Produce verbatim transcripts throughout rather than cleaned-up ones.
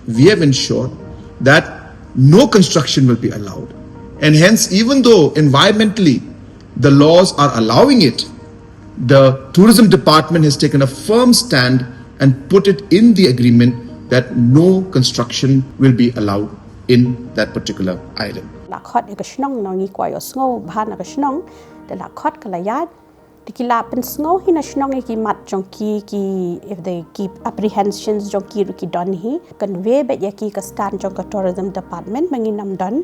We have ensured that no construction will be allowed. And hence, even though environmentally the laws are allowing it, the tourism department has taken a firm stand and put it in the agreement that no construction will be allowed in that particular island. La khot ya ka shnong, nong i kwah yoh sngew bha na ka shnong, da la khot ka la yaid. Te ki la pynsngew hi na shnong ya ki mat jong ki, ki, if they keep apprehensions jong ki ruh ki don hi. Convey beit ya ki ka stand jong ka tourism department, ma ngi nam don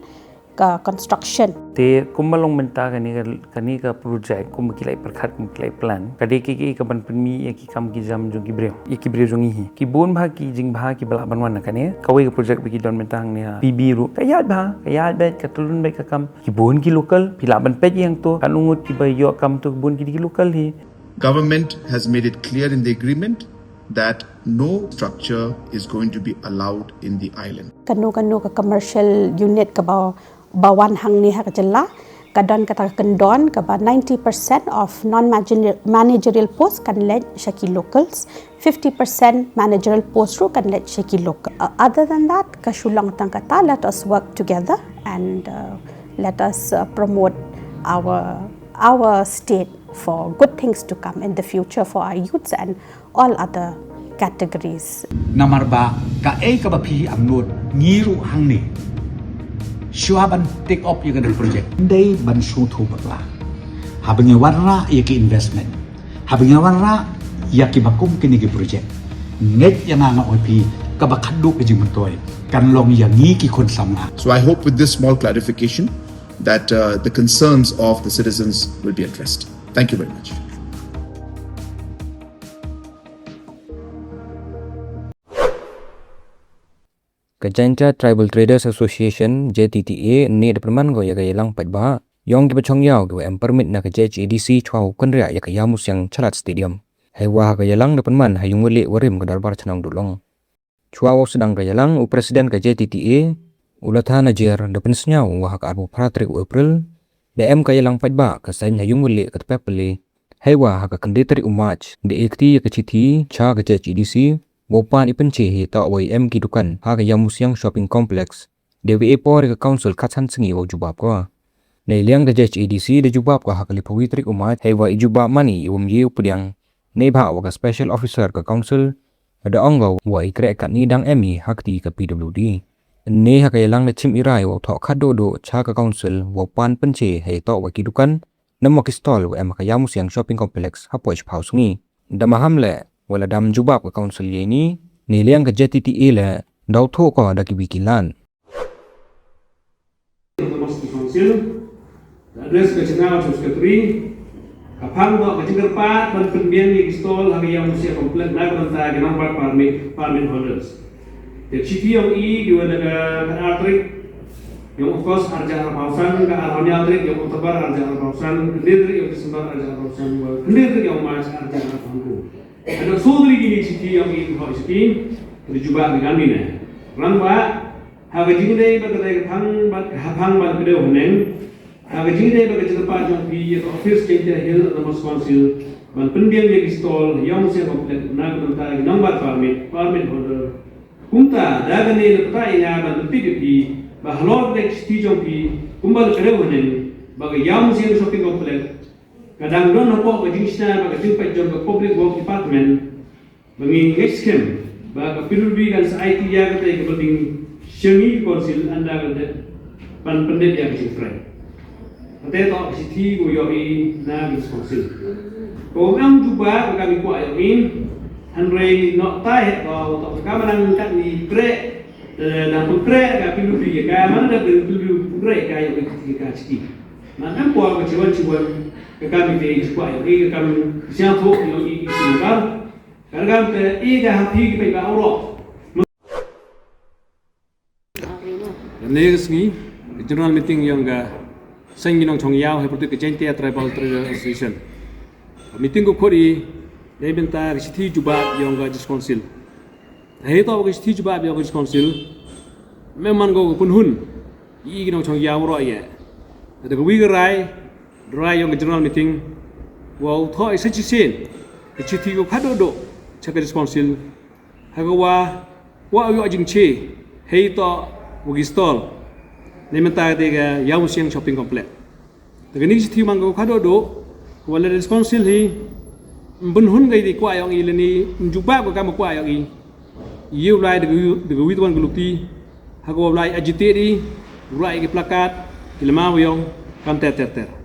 ka construction. Te kumba long mynta kani ka, kani ka project, kumba ki la i pyrkhat, kumba ki la i plan, ka dei ki, ki ka ban pynmih ya ki kam ki jam jong ki briew, ya ki briew jong ngi hi. Ki bun bha ki jingbha ki ba lah ban wan na kani kawei ka project ba ki don mynta hangne ha P B ruh. Ka yaid bha, ka yaid beit, ka tyllun beit ka kam. Ki bun ki local, phi lah ban peit ya ngto, kan u ngut ki ba yoh kam to, ki bun ki dei ki local hi. Government has made it clear in the agreement that no structure is going to be allowed in the island. Kano kano ka commercial unit ka ba, ba wan hangne ha ka jylla, ka don kata ka kyndon ka ba ninety percent of non-managerial post kan leit sha ki locals, fifty percent managerial post ruh kan leit sha ki local. Uh, other than that, ka shu long tang kata, let us work together and, uh, let us, uh, promote our, our state for good things to come in the future for our youths and all other categories. Namar ba kaei kaba phi angnud, ngi ruh hangne, shuwa ban take up ya kani ka project, dei ban shu tho bakla. Haba ngi wanrah ya ki investment, haba ngi wanrah ya ki bakum kini ki project, ngeit ya nga, nga ong phi, kaba khadduh ka jingmyntoi kan long ya ngi ki khun samla. So I hope with this small clarification that, uh, the concerns of the citizens will be addressed. Thank you very much. Ka Jaintia Tribal Traders Association, J T T A, ne da pynman ko ya ka yalang paidbah yong ki ba chong yaw ki wa em permit na ka J H A D C chwa u kynriah ya ka Yamusiang Chalat Stadium. Hei wa ha ka yalang da pynman ha yung wali warim ka dorbar chnong Dulong. Chwa wow sdang ka yalang, u President ka J T T A, u Latha Najer, da pynsngew wa ha ka arphaw phra tarik u April da em ka yalang paidbah ka saiñ ha yung wali ka Tpepali. Hei wa ha ka khyndai tarik u March da e kti ya ka chithi cha ka J H A D C wow pan i pynche hi toh wa i em ki dukan ha ka Yamusiang Shopping Complex. Da wa e por ya ka council khatsan sngi wow jubab ko. Neiliang ka J H A D C da jubab ko ha ka laiphaw wi tarik u March, hei wa i jubab man i i wym ye u pdiang. Neibhah wa ka special officer ka council da ong ko wa i kreh katni dang em i ha kti ka P W D. Ne ha ka yalang da chim i rai wow thoh khadduh duh cha ka council wow pan pynche hei toh wa ki dukan, namar ki stall wa em ha ka Yamusiang Shopping Complex hapoh chiphaw sngi. Da maham le, wa la dam jubab ka council ya ini, neiliang ka J T T A le daw thoh ko da ki wi ki lan. Autonomous Council, da address ka chynna u Secretary, ka phang toh ka jingkyrpad ban pynbiang ya ki stall ha ka Yamusiang Complex na ka bynta ki nongbat permit, permit holders. Te chithi yong i ki wan na ka, ka ar tarik yong August arhajar arphaw san, ka arphaw ynñiaw tarik yong October arhajar arphaw san, ka khyndai tarik yong December arhajar arphaw san, wa ka khyndai tarik yong March arhajar arphaw san. Hadooh soo tarik kini chithi yong i ki hok chithi, ka jubab ni kani ne. Rangbah, ha ka jingdei bad ka dei ka phang bad, ha phang bad ka dei haneng. Ha ka jingdei bad ka jingkyrpad jong phi ya ka office Jaintia Hills Autonomous Council ban pynbiang ya ki stall ha Yamusiang Complex na ka bynta ki nongbat permit, permit holder. Kumta, da kani la pynta i nga ban pyntip ya phi ba halor ka dei ka chithi jong phi, kumba la ka dei haneng, ba ka Yamusiang Shopping Complex ka dang don hapoh ka jingshna bad ka jingpeit jong ka Public Work Department. Ba ngi ngeit skhem ba ka P W D kan sa ai ti ya ka tei ka building sha ngi ka council ynda ka dep ban pyndep ya ka jingtrei. Ka tei toh ka chithi ko yoh i na ka council. Ko ngam jubab ka kam i kwah yoh i, hynrei noh tai heh ko toh ka kam nang kat ni kreh, eh, nang pynkreh ka P W D ya ka, man da ka P W D pynkreh ka yoh i ka chithi. Man em por ka chiwan chiwan ka kam i tei i kwah yoh i, ka kam i siang thoh yoh i ki sumkar. Ka ragam te i ka ha phi ki paidbah waroh. Ka ne ka sngi, ka general meeting yong ka seng ki nongchong yaw hei pyrtuit ka Jaintia Tribal Trader Association. Ka meeting ko khot i, neibynta ka chithi jubab yong ka District Council. Hei toh ka chithi jubab yong ka District Council, me man ko ka pynhun i ki nongchong yaw waroh ya. Te ka wi ka rai, rai yong ka general meeting, wow thoh i sa chisien ka chithi ko khadduh duh cha ka District Council, ha ka wa kwah u yoh jingche, hei toh wa ki stall neimynta ka te ka Yawmusiang Shopping Complex. Te kani ka chithi u mang ko khadooh dooh, wa le responsible hi, ym pynhun ka i te kwah yong i lane ym jubab ka kam kwah yong i. Ye u lai da ka wi, da ka wi tawan ka luti, ha ka wa u lai agitate i, u lai ki placard, ki lama wa yong, kam ter ter ter.